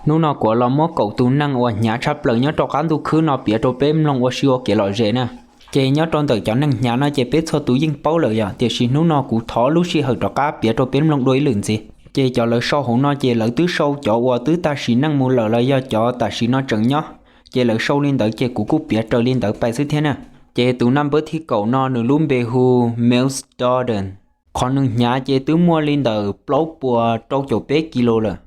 Hnub no kuv los muab kaum tus neeg uas hnyav tshaj plaws nyob rau qab ntuj khwb no piav rau peb mloog ua si ua kev lom zem na. Ces nyob rau ntawm cov neeg hnyav no ces peb txhua tus yeej paub lawm yom, tiam sis hnub no kuv thov lub sij hawm rov qab piav rau peb mloog dua ib lwm ntxiv. Ces cov lawv sau hauv no ces lawv twb sau cov uas twb tag sim neej mus lawm los yog cov tam sim no tseem nyob, ces lawv sau li ntawd ces kuv kuj piav raws li ntawd pais xwb thiab na. Ces tus naj npawb thib kaum no nws lub npe hu Mills Jordan. Qhov nws hnyav ces twb muaj li ntawm plaub puas rau caum peb kis lus lawm.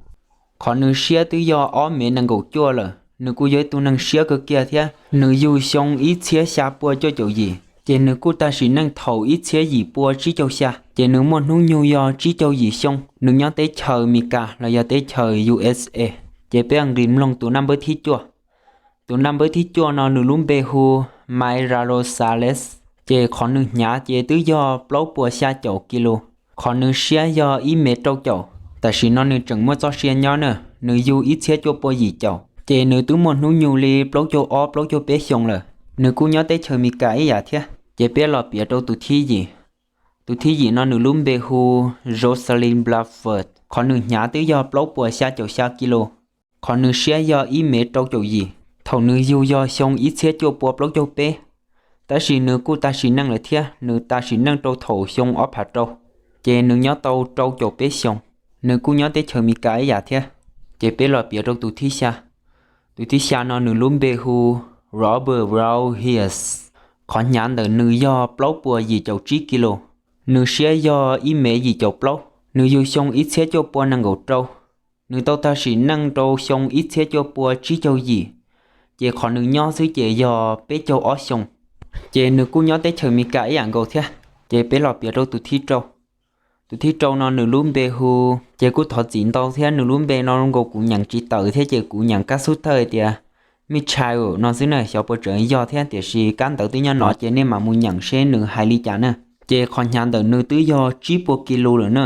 Qhov nws siab twb yog ob mev nees nkaum cuaj lawm, nws kuj yog ib tug neeg siab kawg kiag thiab. Nws yug xyoo ib txhiab xya pua cuaj caum yim, ces nws kuj tag sim neej thaum ib txhiab yim pua tsib caug xya, ces nws muaj hnub nyoog yog tsib caug yim xyoo. Nws nyob teb chaws Amelikas los yog teb chaws U S A. Ces peb nqis mloog tus naj npawb thib cuaj. Tus naj npawb thib cuaj no nws lub npe hu Mayra Rosales, ces qhov nws hnyav ces twb yog plaub puas xya caum kis lus. Qhov nws siab yog ib mev rau caum. Tam sim no nws tseem muaj txoj sia nyob na, nws yug ib txhiab cuaj pua yim caum, ces nws twb muaj hnub nyoog li plaub caug ob plaub caug peb xyoo lawm. Nws kuj nyob teb chaws Amelikas ib yam thiab. Ces peb los piav rau tus thib yim. Tus thib yim no nws lub npe hu Rosalind Bradford, qhov nws hnyav twb yog plaub puas xya caum xya kis lus. Qhov nws siab yog ib mev rau caum yim. Thaum nws yug yog xyoo ib txhiab cuaj pua plaub caug peb, tab sis nws kuj tag sim neej lawm thiab, nws tag sim neej rau thaum xyoo ob phav rau, ces nws nyob tau rau caum peb xyoos. Nws kuj nyob teb chaws Amelikas ib yam thiab. Ces peb los piav rau tus thib xya. Tus thib xya no nws lub npe hu Robert Raul Hias, qhov hnyav ntawm nws yog plaub puas yim caum tsib kis lus. Nws siab yog ib mev yim caum plaub, nws yug xyoo ib txhiab cuaj pua nees nkaum rau. Nws tau tag sim neej rau xyoo ib txhiab cuaj pua tsib caug yim, ces qhov nws nyob xwb ces yog peb caug ob xyoo. Ces nws kuj nyob teb chaws Amelikas ib yam nkaus thiab. Ces peb los piav rau tus thib rau. Tus thib rau no nws lub npe hu, ces kuj thov txim ntau thiab, nws lub npe no nkaus kuv nyeem tsis tawm thiab, ces kuv nyeem kab xub thawj tias Michael no xwb na, xyov puas tseem yog thiab, tiam sis kab ntawv twb nyob no ces nej mam mus nyeem seb nws hais li cas na. Ces qhov hnyav ntawm nws twb yog tsib puas kis lus lawm na.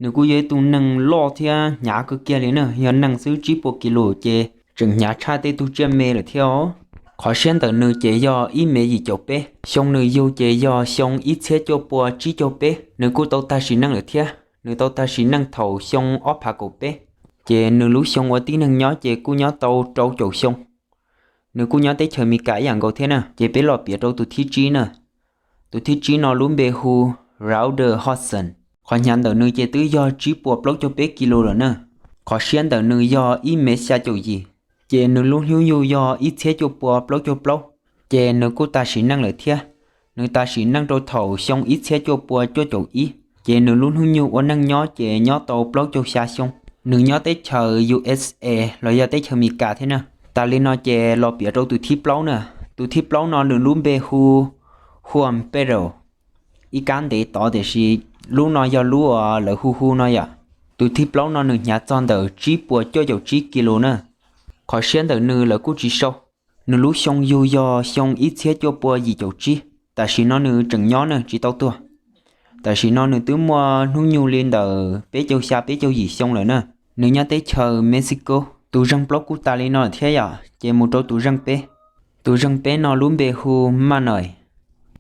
Nws kuj yog ib tug neeg loj thiab hnyav kawg kiag li na, yog neeg xwb tsib puas kis lus ces tseem hnyav tshaj tej tug tsiaj me lawm thiab os. Qhov siab ntawm nws ces yog ib mev yim caum peb. Xyoo nws yug ces yog xyoo ib txhiab cuaj pua tsib caug peb. Nws kuj tau tag sim neej lawm thiab, nws tau tag sim neej thaum xyoo ob phav kaum peb. Ces nws lub xyoo ua tib neeg nyob ces kuj nyob tau rau caum xyoo. Nws kuj nyob teb chaws Amelikas ib yam nkaus thiab na. Ces peb los piav rau tus thib tsib na. Tus thib tsib no lub npe hu Rauder Hodson. Qhov hnyav ntawm nws ces twb yog tsib puas plaub caug peb kis lus lawm na. Qhov siab ntawm nws yog ib mev xya caum yim. Ces nws lub hnub nyoog yog ib txhiab cuaj pua plaub caug plaub. Ces nws kuj tag sim neej lawm thiab. Nws tag sim neej rau thaum xyoo ib txhiab cuaj pua cuaj caum ib. Ces nws lub hnub nyoog ua neej nyob ces nyob tau plaub caug xya xyoo. Nws nyob teb chaws U S A los yog teb chaws Amelikas thiab na. Tas li no ces los piav rau tus thib plaub na. Tus thib plaub no nws lub npe hu Juan Pedro. Ib kab ntev tod tiam sis lub no yog lub uas lawv hu hu no yom. Tus thib plaub no nws hnyav txog ntawm tsib puas cuaj caum tsib kis lus na. Qhov siab ntawm nws lawv kuj tsis sau. Nws lub xyoo yug yog xyoo ib txhiab cuaj pua yim caum tsib. Tam sim no nws tseem nyob na, tsis tau tuag. Tam sim no nws twb muaj hnub nyoog li ntawm peb caug xya peb caug yim xyoo lawm na. Nws nyob teb chaws Mexico. Tus zeej plaub kuj tas li no lawm thiab yom, ces mus rau tus zeej peb. Tus zeej peb no lub npe hu Maj Nois.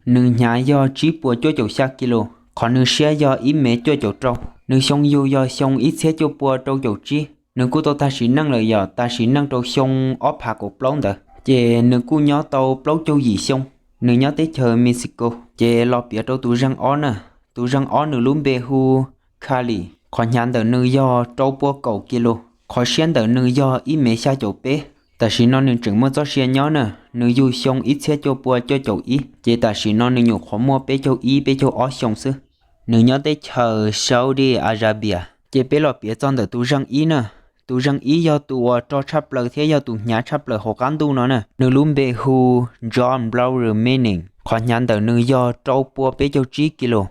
Nws hnyav yog tsib puas cuaj caum xya kis lus, qhov nws siab yog ib mev cuaj caum rau. Nws xyoo yug yog xyoo ib txhiab cuaj pua rau caum tsib. Nws kuj tau tag sim neej lawm yom, tag sim neej rau xyoo ob phav kaum plaub ntawd, ces nws kuj nyob tau plaub caug yim xyoo. Nws nyob teb chaws Mexico. Ces los piav rau tus zeej ob na. Tus zeej ob nws lub npe hu Kali. Qhov hnyav ntawm nws yog rau pua kaum kis lus. Qhov siab ntawm nws yog ib mev xya caum peb. Tam sim no nws tseem muaj txoj sia nyob na. Nws yug xyoo ib txhiab cuaj pua cuaj caum ib, ces tam sim no nws nyuam qhuav muaj peb caug ib peb caug ob xyoo xwb. Nws nyob teb chaws Saudi Arabia. Ces peb los piav txog ntawm tus zeej ib na. Tus zeej ib yog tus uas rog tshaj plaws thiab yog tus hnyav tshaj plaws hauv qab ntuj no na. Nws lub npe hu John Browder Manning. Qhov hnyav ntawm nws yog rau pua peb caug tsib kis lus.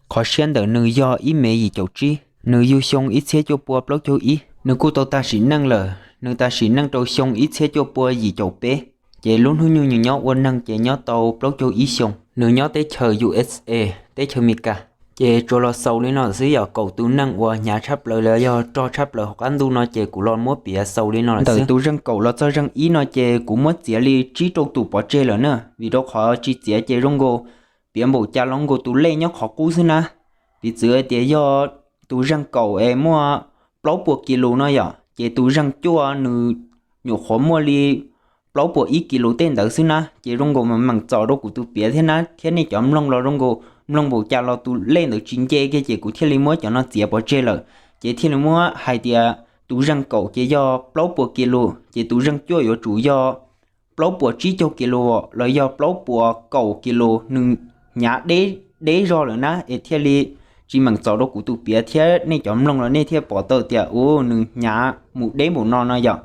Qhov siab ntawm nws yog ib mev yim caum tsib. Nws yug xyoo ib txhiab cuaj pua plaub caug ib. Nws kuj tau tag sim neej lawm. Nws tag sim neej rau xyoo ib txhiab cuaj pua yim caum peb. Ces lub hnub nyoog nws nyob ua neeg ces nyob tau plaub caug ib xyoo. Nws nyob teb chaws U S A, teb chaws Amelikas. Ces tsuas los xaus li no xwb yom, kaum tus neeg uas hnyav tshaj plaws los yog rog tshaj plaws hauv qab ntuj no ces kuv los muab piav xaus li no lawm xwb. Ntawm tus zeej kaum los txog zeej ib no ces kuv muab txiav li tsib rau tus pov tseg lawm na, vim rau qhov tsis txiav ces zoo nkaus piav npaum cas los nkaus tus lej nyob qhov qub xwb na. Piv txwv hais tias yog tus zeej kaum es muaj plaub puas kis lus no yom, ces tus zeeg cuaj nws nyuam qhuav muaj li plaub puas ib kis lus tej ntawd xwb na, ces zoo nkaus mas meem txom rau kuv tus piav thiab na, thiab nej cov mloog los zoo nkaus mloog npaum cas los tus lej ntawd tsis nce kiag ces kuv thiaj li muab cov no txiav pov tseg lawm. Ces thiaj li muab hais tias tus zeeg kaum ces yog plaub puas kis lus, ces tus zeeg cuaj yuav tsum yog plaub puas tsib caug kis lus los yog plaub puas kaum kis lus, nws hnyav deb deb zog lawm na, es thiaj li tsis meem txom rau kuv tus piav thiab nej cov mloog los nej thiaj pom tau tias u nws hnyav mus deb npaum no no yom.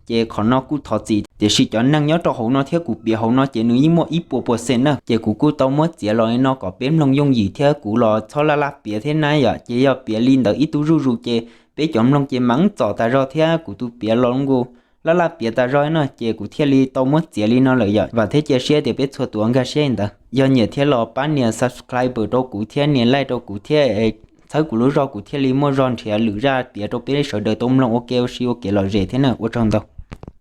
Ces qhov no kuj thov txim, tiam sis cov neeg nyob rau hauv no thiab kuv piav hauv no ces nws yeej muaj ib puas puas xees na, ces kuv kuj tau muab txiav los li no kom peb mloog yooj yim thiab kuv los txhob laj laj piav thiab na yom. Ces yog piav li ntawd ib tug zuj zus ces peb cov mloog ces meem txom tas zog thiab kuv tus piav los nkaus laj laj piav tas zog na, ces kuv thiaj li tau muab txiav li no lawm yom. Vam thiab cia siab tias peb txhua tus nkag siab li ntawd, yog nyiam thiab los pab nias subscribe rau kuv thiab nias like rau kuv thiab, txhawb kuv lub zog kuv thiaj li muaj zog nrhiav lwm zaj piav rau peb sawv daws tau mloog ua ke ua si ua kev lom zem thiab na. Ua tsaug ntau.